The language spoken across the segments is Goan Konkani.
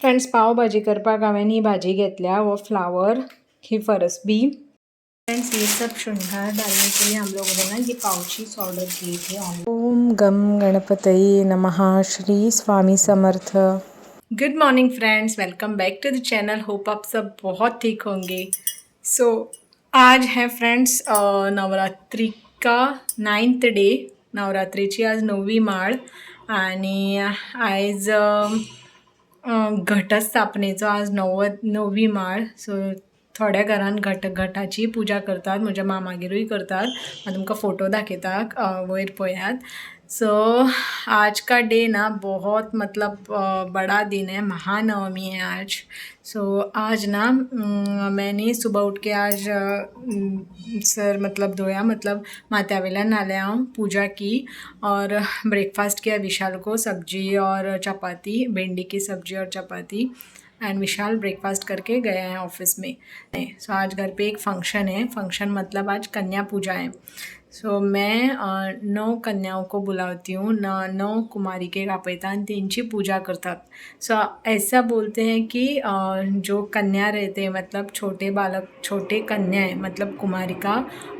फ्रेंड्स, पाव भाजी करपाक हांवें ही भाजी घेतल्या. हो फ्लावर, ही फरसबी. फ्रेंड्स, ये सब श्रृंगार डालने के लिए हम लोगों ने ना ये पाउचीस ऑर्डर किए थे ऑनलाइन. ओम गम गणपतये नमः. Shri Swami Samarth. Good morning friends, welcome back to the channel. Hope आप सब बहुत ठीक होंगे. सो आज है फ्रेंड्स नवरात्रि का नाइन्थ डे. नवरात्रीची आज नववी माळ आणि आयज घटस्थापनेचो आज णव्वी माळ. सो थोड्या घरान घटाची पुजा करतात, म्हज्या मामागेरूय करतात. हांव तुमकां फोटो दाखयता, वयर पळयात. सो आज का डे ना बहुत मतलब बड़ा दिन है, महानवमी है आज. सो आज ना मैंने सुबह उठ के आज सर मतलब धोया, मतलब माथ्या वयल्यान न्हालें हांव, पूजा की और ब्रेकफास्ट किया. विशाल को सब्जी और चपाती, भिंडी की सब्जी और चपाती, एंड विशाल ब्रेकफास्ट करके गया है ऑफिस में. सो आज घर पे एक फंक्शन है. फंक्शन मतलब आज कन्या पूजा है. सो मैं 9 कन्याओं को बुलाती हूँ, न 9 कुमारिकेक आपयता आनी तेंची पूजा करतात. सो ऐसा बोलते हैं कि जो कन्या रहते हैं, मतलब छोटे बालक, छोटे कन्याएं, मतलब कुमारिका,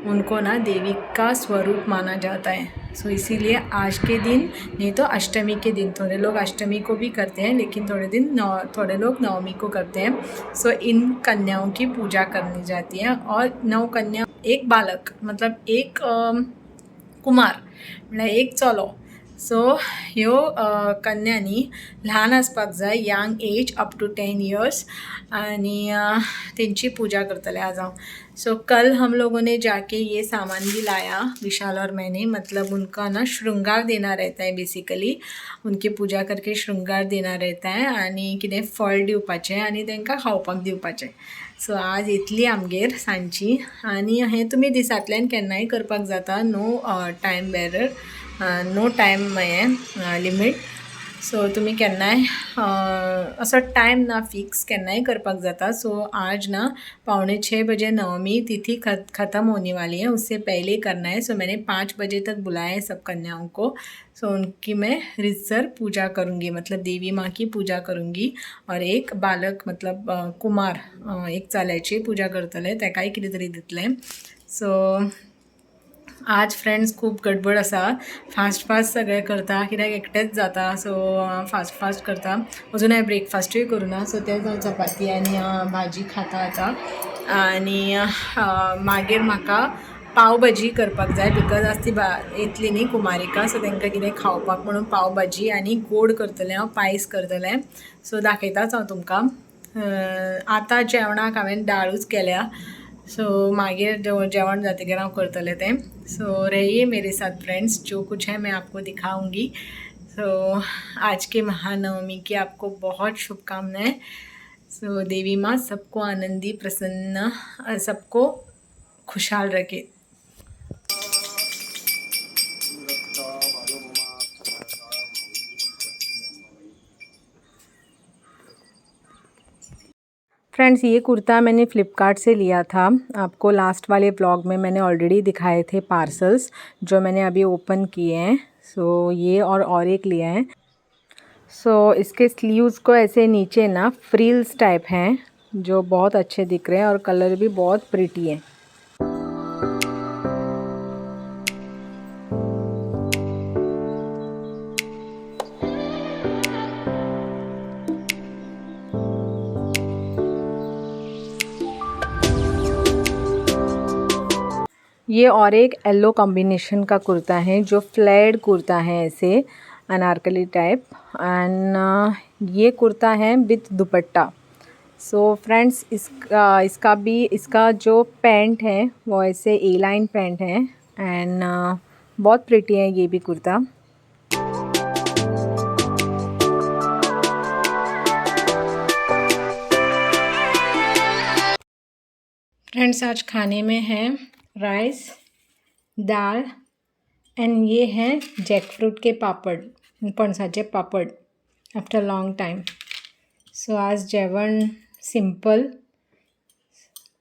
उनको ना देवी का स्वरूप माना जाता है. सो इसीलिए आज के दिन, नहीं तो अष्टमी के दिन, थोड़े लोग अष्टमी को भी करते हैं, लेकिन थोड़े दिन नौ थोड़े लोग नवमी को करते हैं. सो इन कन्याओं की पूजा करनी जाती है और 9 कन्या, एक बालक, मतलब एक कुमार, म्हळ्यार एक चलो. सो ह्यो कन्यांनी ल्हान आसपाक जाय, young age, up to 10 years, आनी तेंची पूजा करतले आज हांव. सो कल हम लोगों ने जाके ये सामान भी लाया, विशाल और मैंने. मतलब उनका ना श्रृंगार देना रहता है, बेसिकली उनकी पूजा करके श्रृंगार देना रहता है आनी कितें फळ दिवपाचें आनी तांकां खावपाक दिवपाचें. सो आज येतली आमगेर सांजची आनी हें तुमी दिसांतल्यान केन्नाय करपाक जाता. No time barrier, no time हें लिमीट. सो तुमी केन्नाय, असो टायम ना फिक्स, केन्नाय करपाक जाता. सो आज ना 5:45 बजे नवमी तिथि ख़त्म होने वाली है, उससे पहले करना है. सो मैंने 5 बजे तक बुलाया है सब कन्याओं को. सो उनकी मैं रीतसर पूजा करूँगी, मतलब देवी माँ की पूजा करूँगी और एक बालक, मतलब कुमार, एक चल्याची पूजा करतले, तेकाय कितें तरी दितलें. सो आज फ्रेंड्स खूब गडबड आसा. फास्ट फास्ट सगळें करता, कित्याक एकटेंच जाता. सो फास्ट फास्ट करता. अजून हांवें ब्रेकफास्टूय करूं ना. सो तेच हांव चपाती आनी भाजी खाता आतां आनी मागीर म्हाका पाव भाजी करपाक जाय, because आज ती येतली न्ही कुमारिका. सो तांकां कितें खावपाक म्हणून पाव भाजी आनी गोड करतलें हांव, पायस करतलें. सो दाखयताच हांव तुमकां. आतां जेवणाक हांवें दाळूच केल्या. सो मागीर जेवण जातकीर हांव करतलें तें. सो रहिए मेरे साथ फ्रेंड्स, जो कुछ है मैं आपको दिखाऊंगी. सो आज के महानवमी की आपको बहुत शुभकामनाएं. सो देवी माँ सबको आनंदी, प्रसन्न, सबको खुशहाल रखे. फ्रेंड्स, ये कुर्ता मैंने फ़्लिपकार्ट से लिया था. आपको लास्ट वाले व्लॉग में मैंने ऑलरेडी दिखाए थे पार्सल्स जो मैंने अभी ओपन किए हैं. सो ये और एक लिया है. सो इसके स्लीव्स को ऐसे नीचे ना फ्रिल्स टाइप हैं, जो बहुत अच्छे दिख रहे हैं और कलर भी बहुत प्रिटी है. ये और एक येलो कॉम्बिनेशन का कुर्ता है, जो फ्लेयर्ड कुर्ता है, ऐसे अनारकली टाइप, एंड ये कुर्ता है विथ दुपट्टा. सो फ्रेंड्स, इसका इसका भी इसका जो पैंट है वो ऐसे ए लाइन पैंट है एंड बहुत प्रिटी है ये भी कुर्ता. फ्रेंड्स, आज खाने में है राइस, दाल एंड ये है जैकफ्रूट के पापड, पणसाचे पापड, आफ्टर लॉंग टायम. सो आज जेवण सिंपल.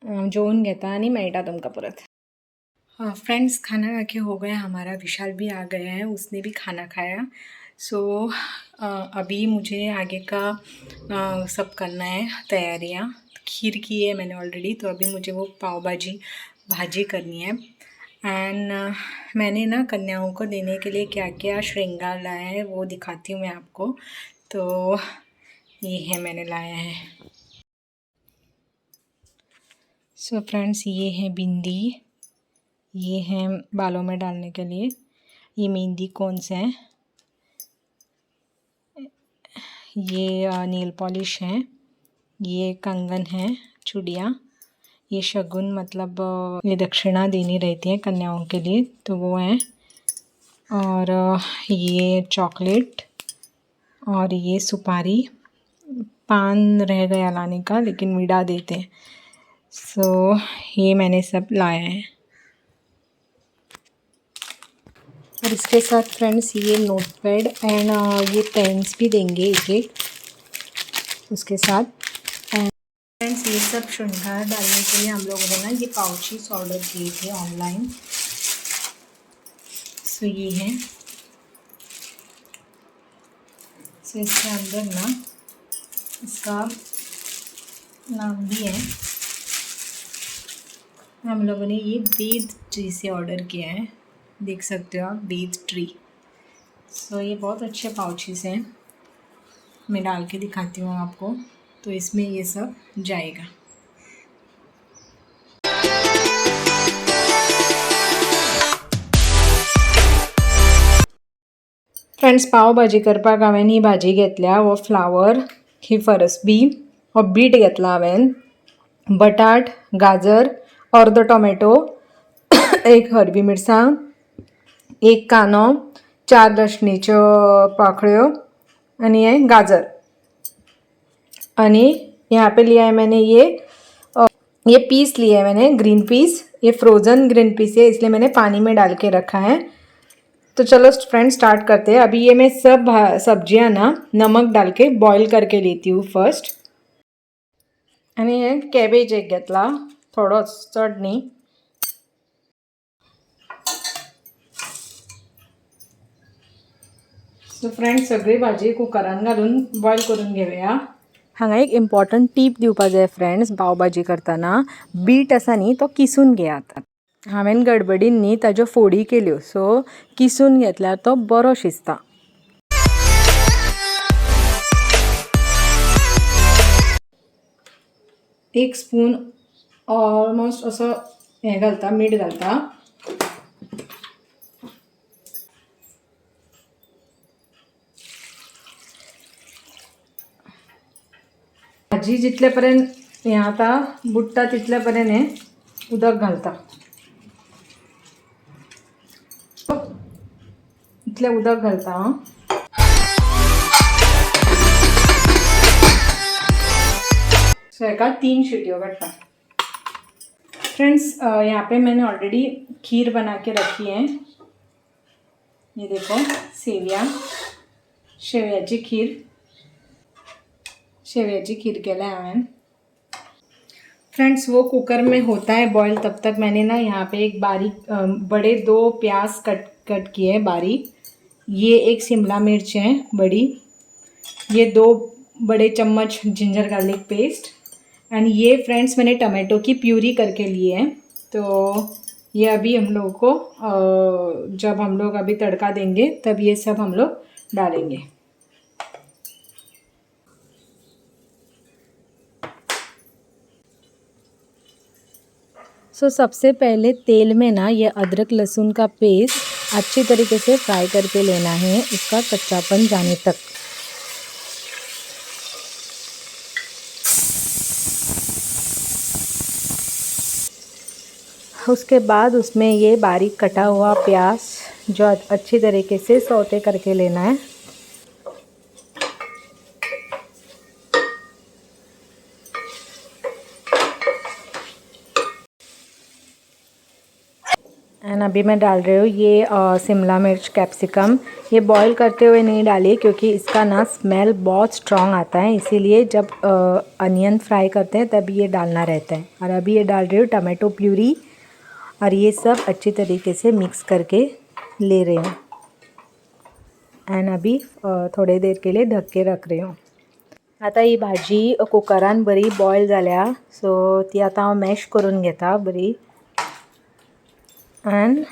जेवून घेता आनी मेळटा तुमकां परत. फ्रेंड्स खाना खा के हो गया हमारा, विशाल भी आ गया है, उसने भी खाना खाया। सो अभी मुझे आगे का सब करना है तैयारियां। खीर की है मैंने ऑलरेडी, तो अभी मुझे वो पाव भाजी भाजी करनी है। एंड मैंने ना कन्याओं को देने के लिए क्या क्या श्रृंगार लाया है वो दिखाती हूँ मैं आपको। तो ये है मैंने लाया है। सो फ्रेंड्स ये है बिंदी, ये है बालों में डालने के लिए, ये मेहंदी कौन से हैं, ये नेल पॉलिश है, ये कंगन है, चूड़ियाँ, ये शगुन मतलब ये दक्षिणा देनी रहती है कन्याओं के लिए, तो वो है। और ये चॉकलेट और ये सुपारी, पान रह गया लाने का लेकिन विड़ा देते हैं। सो ये मैंने सब लाया है। और इसके साथ फ्रेंड्स ये नोटपैड एंड ये पेन्स भी देंगे एक एक उसके साथ। एंड फ्रेंड्स ये सब श्रृंगार डालने के लिए हम लोगों ने ना ये पाउचेस ऑर्डर किए थे ऑनलाइन। सो ये है। सो इसके अंदर ना इसका नाम भी है। हम लोगों ने ये वेद ट्री से ऑर्डर किया है, देख सकते हो आप, वेद ट्री। सो ये बहुत अच्छे पाउचेस हैं, मैं डाल के दिखाती हूँ आपको। तो इसमें ये सब जाएगा। फ्रेंड्स पाव भाजी करपाक हांवें ही भाजी घेतल्या, हो फ्लावर, ही फरसबी, हो बीट घेतला हांवें, बटाट, गाजर, अर्दो टोमॅटो, एक हरवी मिरसांग, एक कांदो, 4 लसणीच्यो पाकळ्यो आनी हे गाजर। आनी यहाँ पे लिया है मैंने ये पीस लिया है मैंने, ग्रीन पीस, ये फ्रोज़न ग्रीन पीस है इसलिए मैंने पानी में डाल के रखा है। तो चलो फ्रेंड्स स्टार्ट करते हैं। अभी ये मैं सब सब्जियाँ ना नमक डाल के बॉईल करके लेती हूँ फर्स्ट। आनी हे कॅबेज एक घेतला, थोडोच, चड न्ही। सो फ्रेंड्स सगळी भाजी कुकरान घालून बॉयल करून घेवया। हांगा एक इम्पॉर्टंट टीप दिवपा जाय फ्रेंड्स, पाव भाजी करतना बीट आसा न्ही तो किसून घेयात। हांवें गडबडीन न्ही ताज्यो फोडी केल्यो, सो किसून घेतल्यार तो बरो शिजता। एक स्पून ऑलमोस्ट असो हें घालता, मीठ घालता। भाजी जितले पर्यंत हें आतां बुडटा तितले पर्यंत हें उदक घालता, इतलें उदक घालता हांव। सो हेका 3 शिट्यो काडटा। फ्रेंड्स यहाँ पे मैंने ऑलरेडी खीर बना के रखी है, ये देखो सेविया, शेवयाची खीर, शेवयाची खीर केल्या हांवें। फ्रेंड्स वो कुकर में होता है बॉईल, तब तक मैंने ना यहाँ पे एक बारीक बड़े 2 प्याज कट कट किए हैं बारीक, ये एक शिमला मिर्च है बड़ी, ये 2 बड़े चम्मच जिंजर गार्लिक पेस्ट, एंड ये फ्रेंड्स मैंने टमाटो की प्यूरी करके लिए हैं। तो ये अभी हम लोगों को जब हम लोग अभी तड़का देंगे तब ये सब हम लोग डालेंगे। सो सबसे पहले तेल में ना ये अदरक लहसुन का पेस्ट अच्छी तरीके से फ्राई करके लेना है, उसका कच्चापन जाने तक। उसके बाद उसमें ये बारीक कटा हुआ प्याज जो अच्छी तरीके से सौते करके लेना है। एंड अभी मैं डाल रही हूँ ये शिमला मिर्च, कैप्सिकम। ये बॉईल करते हुए नहीं डालिए क्योंकि इसका ना स्मेल बहुत स्ट्रॉन्ग आता है, इसीलिए जब अनियन फ्राई करते हैं तब ये डालना रहता है। और अभी ये डाल रही हूँ टमाटो प्यूरी और ये सब अच्छी तरीके से मिक्स करके ले रही हूँ। एंड अभी थोड़े देर के लिए ढक के रख रही हूँ। आतां ही भाजी कुकरान बरी बॉयल जाल्या, सो ती आतां हांव मॅश करून घेता बरी। एंड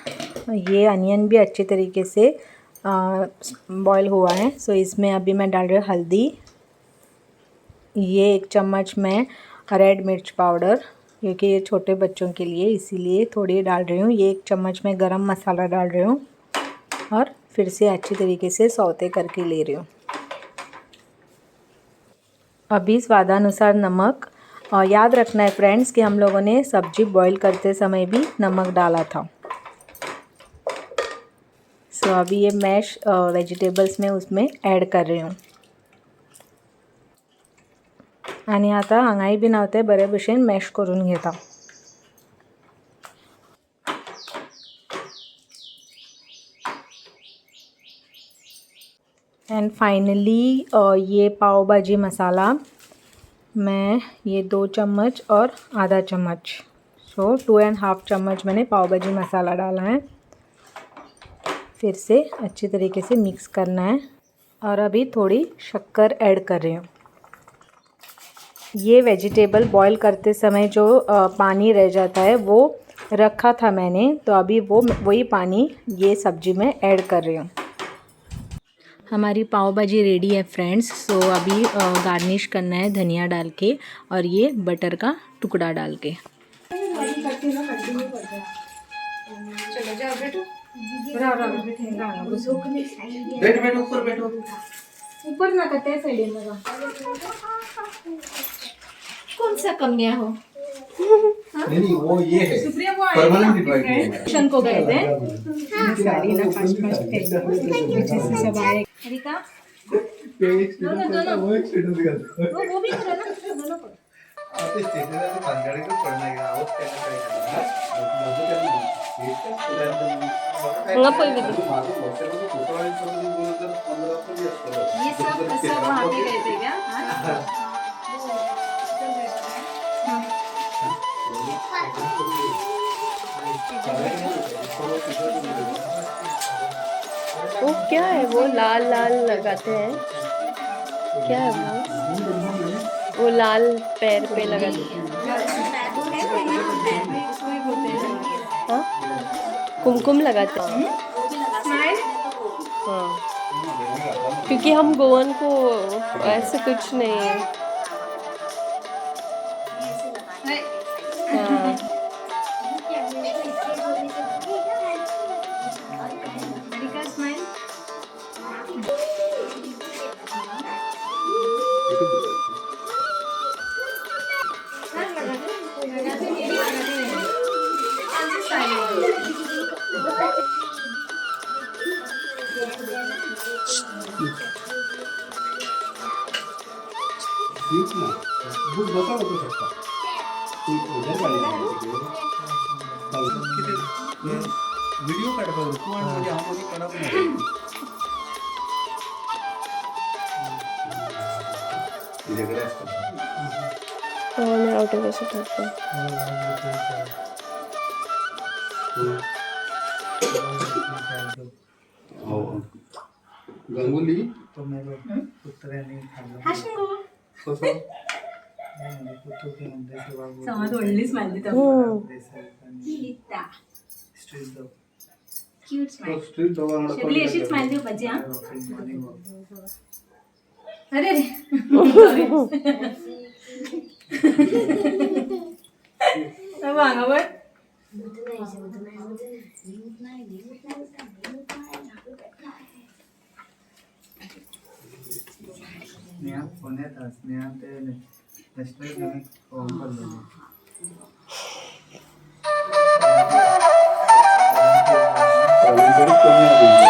ये अनियन भी अच्छे तरीके से बॉयल हुआ है। सो इसमें अभी मैं डाल रही हूँ हल्दी, ये 1 चम्मच मैं रेड मिर्च पाउडर, क्योंकि ये छोटे बच्चों के लिए इसीलिए थोड़ी डाल रही हूँ। ये 1 चम्मच मैं गरम मसाला डाल रही हूँ और फिर से अच्छी तरीके से सौते करके ले रही हूँ। अभी स्वादानुसार नमक। और याद रखना है फ्रेंड्स कि हम लोगों ने सब्जी बॉईल करते समय भी नमक डाला था। सो अभी ये मैश वेजिटेबल्स में उसमें ऐड कर रही हूँ। आनी आतां हांगाय बीन हांव तें बरे भशेन मॅश करून घेता। एंड फाइनली ये पाव भाजी मसाला मैं ये 2 चम्मच और आधा चम्मच, सो 2.5 चम्मच मैंने पाव भाजी मसाला डाला है। फिर से अच्छे तरीके से मिक्स करना है। और अभी थोड़ी शक्कर ऐड कर रही हूँ। ये वेजिटेबल बॉईल करते समय जो पानी रह जाता है वो रखा था मैंने, तो अभी वो वही पानी ये सब्जी में ऐड कर रही हूँ। हमारी पाव भाजी रेडी है फ्रेंड्स। सो अभी गार्निश करना है धनिया डाल के और ये बटर का टुकड़ा डाल के। चलो जाओ बेटू, राव राव राव। बैठ बैठ, ऊपर बैठो। ऊपर नका, त्या साईडीन नका। कौन सा कम गया हो? नहीं नहीं, वो ये है। सुप्रिया, वो परमानेंट इनवाइट है हमारा। फंक्शन को गए थे। साड़ी ना फास्ट फास्ट पहन सब आए। हरिका, एक दोनों, दोनों। वो एक स्टेटस निकालता है। वो भी करो ना, दोनों करो। ते स्टेटस भानगडीतच पडणार आहे. आवाज त्यांना काय करणार? माझं काय नाही. हांगा पळय विधी. माझं व्हॉट्सअपवर फोटो आणि सगळं बोलत तर 15 पण असतं. ये सब सब वहाँ पे गए थे क्या? हाँ? वो क्या है, वो लाल लाल लगाते हैं, क्या है वो लाल पैर पे लगाते हैं? हाँ, कुमकुम लगाते हैं। हाँ, क्योंकि हम गोवन को ऐसे कुछ नहीं है। हाँ। हरिका, स्माइल। तेच ना, बसा बसू शकता। तू उद्या गाडी व्हिडिओ काढतो तू आणि म्हणजे हांव मदीं काडप ना। तुझ्याकडे असतात। हो, आउट कसं ठरतं। हो, गांगुली। कसं? समज व्हडली स्मायल दिता। Cute smile. स्ट्रीट डॉग वांगडा। सगळी अशीच स्मायल दिवपाची। हा, अरे रे, हांगा पळय। स्नेहा फोन येता, स्नेहा ते नॅशनल गेमीक फॉर्म भरलेले। व्हॉलेंटियरूच कमी आहा तेंचे।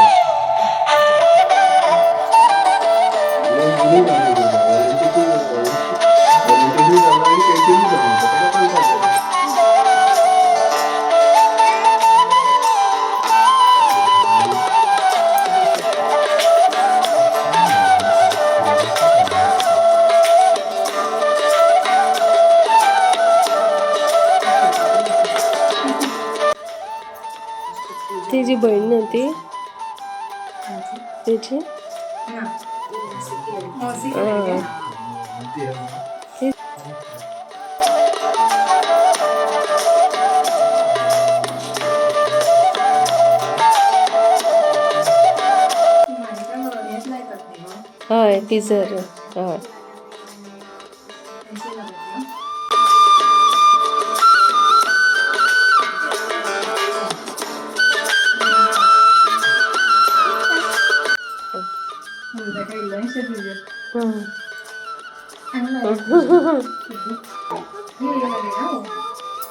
व्हॉलेंटियरूय जाला आनी कॅन्टीनूय जाला, ताका कळटा। तेजी बहीण न्हू ती तेजी. हय टिजर हय.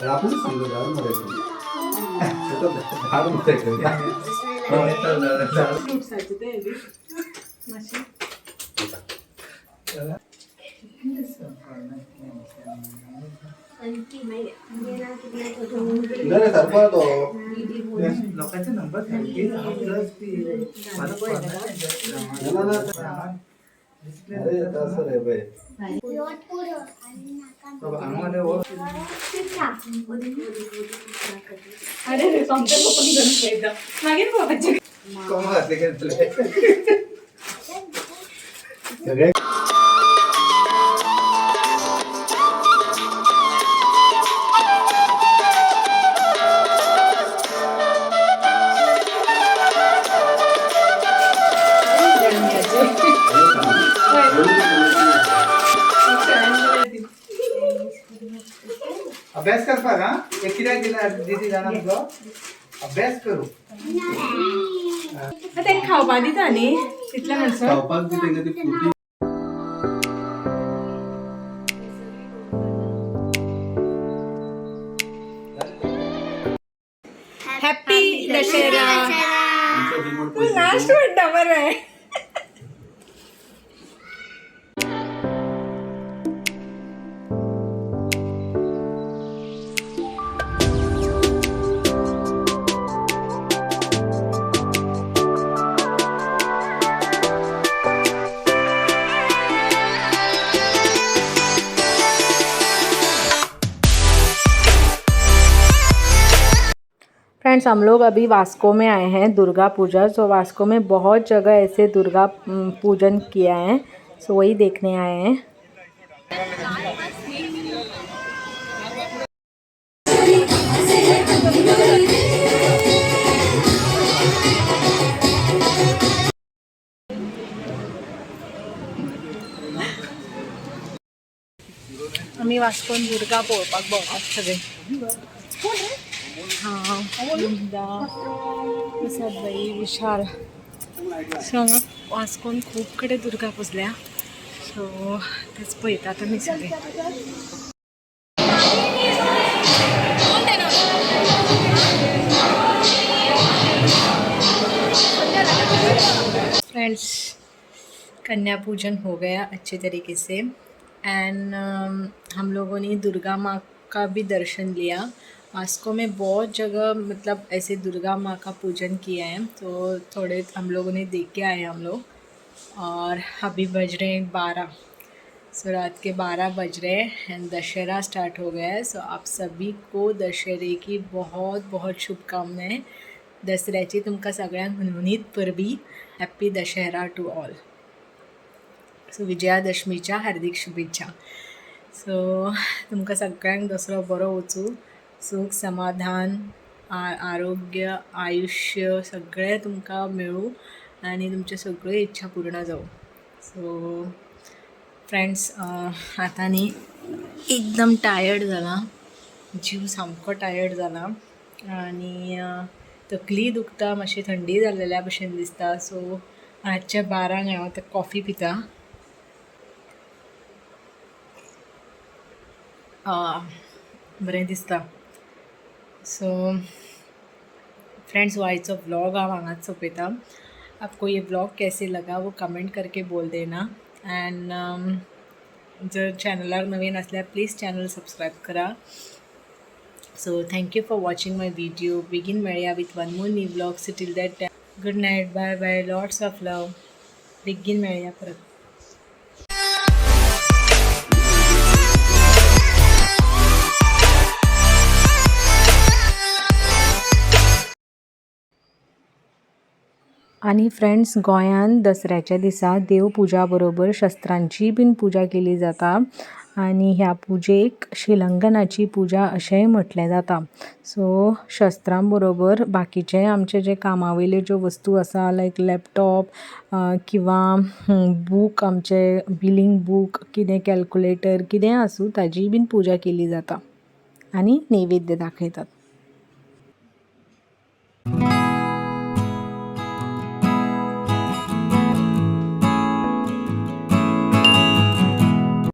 आपण सांगतो झाड मरे झाड मरे. नाही सारखो तो. लोकांचे नंबर. अरे तसं रे बाई. अरे पप्पा मागीर पप्पाचे. सगळे. अभ्यास करपाक हा एक कित्याक दिला दिदी जाणा तुका अभ्यास करू. तांकां खावपा दिता न्ही तितले म्हणसर. खावपाक दी तेंका ती फ्रुटी. हॅपी दशेरा. लास्ट म्हणटा बरें. फ्रेंड्स, हम लोग अभी वास्को में आए हैं दुर्गा पूजा. सो वास्को में बहुत जगह ऐसे दुर्गा पूजन किया है. सो वही देखने आए हैं. आमी वास्कोन दुर्गा पळोवपाक भोंवतात सगळे. हां, वृंदा, प्रसाद बाई, विशाल. सो हांगा वास्कोन खूब कडेन दुर्गा पुजल्या. सो तेच पळयतात आमी सगळे. फ्रेंड्स, कन्या पूजन हो गया अच्छे तरीके से एंड हम लोगों ने दुर्गा माँ का भी दर्शन लिया. वास्को में बहुत जगह मतलब ऐसे दुर्गा माँ का पूजन किया है, तो थोड़े हम लोगों ने देख के आए हम लोग. और अभी बज रहे हैं 12. सो रात के 12 बज रहे हैं एंड दशहरा स्टार्ट हो गया है. सो आप सभी को दशहरे की बहुत बहुत शुभकामनाएं. दसऱ्याची तुमकां सगळ्यांक हुनहुनीत परबी. Happy Dussehra to all. So विजयादशमीच्या हार्दिक शुभेच्छा. सो तुमकां सगळ्यांक दसरो बरो वचूं. सूख, समाधान, आरोग्य, आयुश्य सगळें तुमकां मेळूं आनी तुमच्यो सगळ्यो इच्छा पूर्ण जावं. सो फ्रेंड्स, आतां न्ही एकदम टायर्ड जाला. जीव सामको टायर्ड जाला आनी तकली दुखता मातशी. थंडी जाल्लेल्या भशेन दिसता. सो रातच्या 12क हांव आतां कॉफी पिता. बरें दिसता. सो फ्रेंड्स, वो आयचो व्लॉग हांव हांगाच सोंपयता. आपको ये व्लॉग कैसे लगा वो कमेंट करके बोल देना. एंड जर चॅनलार नवीन असल्यार प्लीज चॅनल सबस्क्रायब करा. So thank you for watching my video. बेगीन मेळया with one more new vlog. So till that, good night, bye bye, lots of love. बेगीन मेळया परत. आनी फ्रेंड्स, गोंयांत दसऱ्याच्या दिसा देवपुजा बरोबर शस्त्रांचीय बीन पुजा केली जाता आनी ह्या पुजेक शिलंगनाची पुजा अशेंय म्हटलें जाता. सो शस्त्रां बरोबर बाकीचे आमचे जे कामा वयल्यो ज्यो वस्तू आसा, लायक लॅपटॉप किंवां बूक, आमचे बिलींग बूक, कितें कॅल्कुलेटर कितेंय आसूं, ताजीय बीन पुजा केली जाता आनी नैवेद्य दाखयतात.